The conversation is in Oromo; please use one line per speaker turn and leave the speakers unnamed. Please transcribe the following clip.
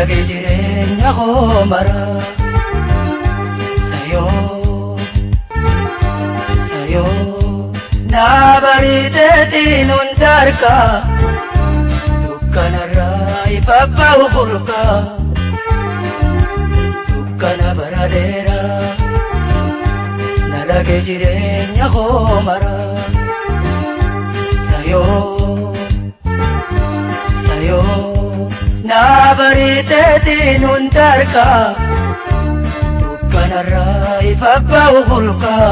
Nalage jireenya koo mara. Sayoo, sayoo, naa bariiteetiin hunda harkaa. Dukkanarraa ifa bahu burqaa. Dukkana bara dheeraa. Nalage jireenya koo mara. Sayoo, sayoo, naa bariiteetiin hunda harkaa. Dukkanarraa ifa bahu burqaa.